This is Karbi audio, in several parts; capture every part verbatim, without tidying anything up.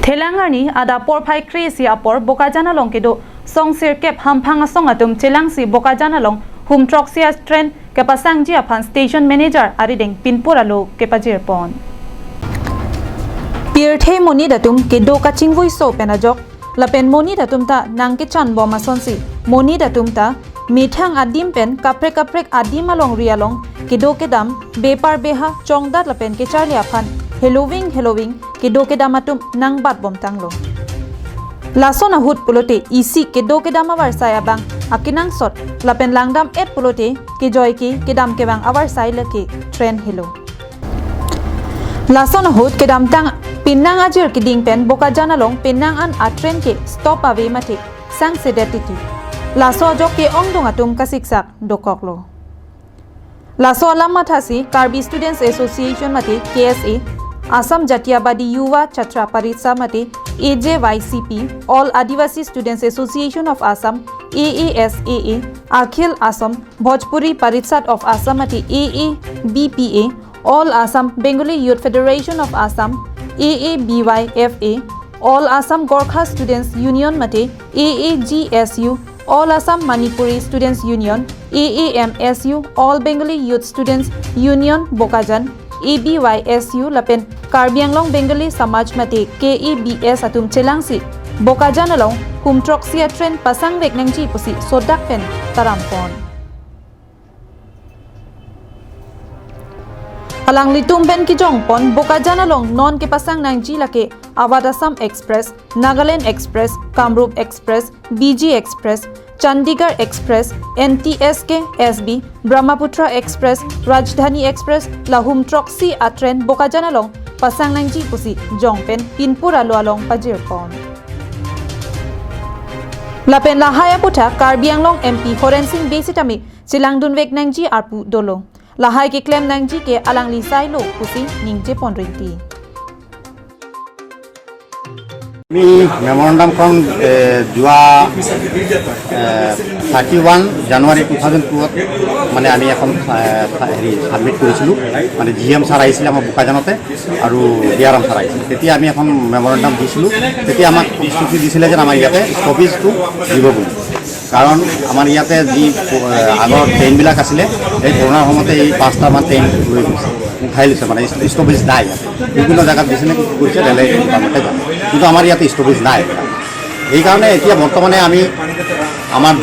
Thelang arni adap porphai kre-isi apor Bokajan along kedo song sirkep hamphang asong atum chelangsi Bokajan along hum throksi a-train kepasangji aphan station manager arideng pinpur alo kepajirpon. Pirthe monit atum kedo kachingvui so pen ajok, lapen monit atum ta nangkechan bom asonsi monit atum ta methang adim pen kaprek kaprek adim alongri along kedo kedam bepar beha chongdat lapen kecharli aphan heloving heloving kedo kedam atum nangbat bomtanglo. Lason ahut pulote isi kedo kedam avarsai abang akenangsot lapen langdam-et pulote kejoike kedam kevang avarsai lake train helo. Lason ahut kedamtang Penang ajir keding pen Bokajan along Penang an a-train ke stop ave mate sangsedet titi. Laso ajok ke-ongdung atum kasiksak dokoklo. Laso alam mathasi Karbi Students Association mate K S A, Assam Jatiyabadi Yuva Chhatra Parishad mate A J Y C P, All Adivasi Students Association of Assam, A A S A A, Akhil Assam Bhojpuri Parishad of Assam mate A A B P A, All Assam Bengali Youth Federation of Assam, A A B Y F A, All Assam Gorkha Students Union mate A A G S U, All Assam Manipuri Students Union, A A M S U, All Bengali Youth Students Union Bokajan, A B Y S U lapen Karbi Anglong Bengali Samaj mate K A B S atum chelangsi Bokajan along hum throksi a-train pasangvek nangji pusi sodak pen tarampon. Alanglitum pen kejongpon Bokajan along non kepasang nangji lake Awadh Assam Express, Nagaland Express, Kamrup Express, B G Express, Chandigarh Express, N T S K S B, Brahmaputra Express, Rajdhani Express, la hum throksi a-train Bokajan along pasang nangji pusi jong pen pinpur alo along pajirpon. Lapen lahai aputhak Karbi Anglong M P Horen Sing Bey sitame chelangdunvek nangji arpu dolo. Lahai keklem nangji ke alangli sailo pusi ningjepon rinti. আমি মেমৰেণ্ডামখন, এ, যোৱা, এ, thirty one January two thousand টুত মানে আমি এখন, এ, হেৰি ছাবমিট কৰিছিলোঁ। মানে জি এম ছাৰ আহিছিলে আমাৰ বোকাজানতে আৰু ডি আৰ এম ছাৰ আহিছিলে। তেতিয়া আমি এখন মেমৰেণ্ডাম দিছিলোঁ। তেতিয়া আমাক প্ৰতিশ্ৰুতি দিছিলে যে আমাৰ ইয়াতে ষ্টপেজটো দিব বুলি। কাৰণ আমাৰ ইয়াতে যি, এ, আগৰ ট্ৰেইনবিলাক আছিলে, এই কৰোণাৰ সময়তে এই পাঁচটামান ট্ৰেইন লৈ গৈছে, উঠাই লৈছে, মানে ষ্ট-, ষ্টপেজ নাই ইয়াতে। বিভিন্ন জেগাত দিছে নেকি, কি কৰিছে, ৰে'লে ডিপাৰ্টমেণ্টে জানে। কিন্তু আমাৰ ইয়াতে ষ্টপেজ নাই। সেইকাৰণে এতিয়া বৰ্তমানে আমি আমাৰ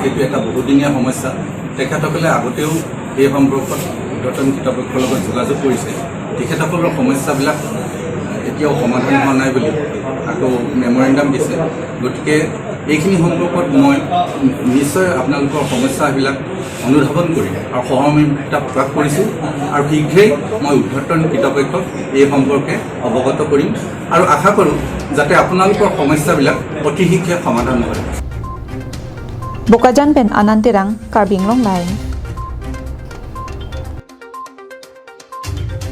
এইটো এটা বহুদিনীয়া সমস্যা। তেখেতসকলে আগতেও এই সম্পৰ্কত ঊৰ্ধ্বতন কৰ্তৃপক্ষৰ লগত যোগাযোগ কৰিছে। তেখেতসকলৰ সমস্যাবিলাক এতিয়াও সমাধান হোৱা নাই বুলি আকৌ মেমৰেণ্ডাম দিছে। গতিকে এইখিনি সম্পৰ্কত মই নিশ্চয় আপোনালোকৰ সমস্যাবিলাক অনুধাৱন কৰিম আৰু সহমৰ্মিতা প্ৰকাশ কৰিছোঁ আৰু শীঘ্ৰেই মই ঊৰ্ধ্বতন কৰ্তৃপক্ষক এই সম্পৰ্কে অৱগত কৰিম আৰু আশা কৰোঁ যাতে আপোনালোকৰ সমস্যাবিলাক অতি শীঘ্ৰে সমাধান হয়। Bokajan pen Anand Terang, Karbi Anglong Live.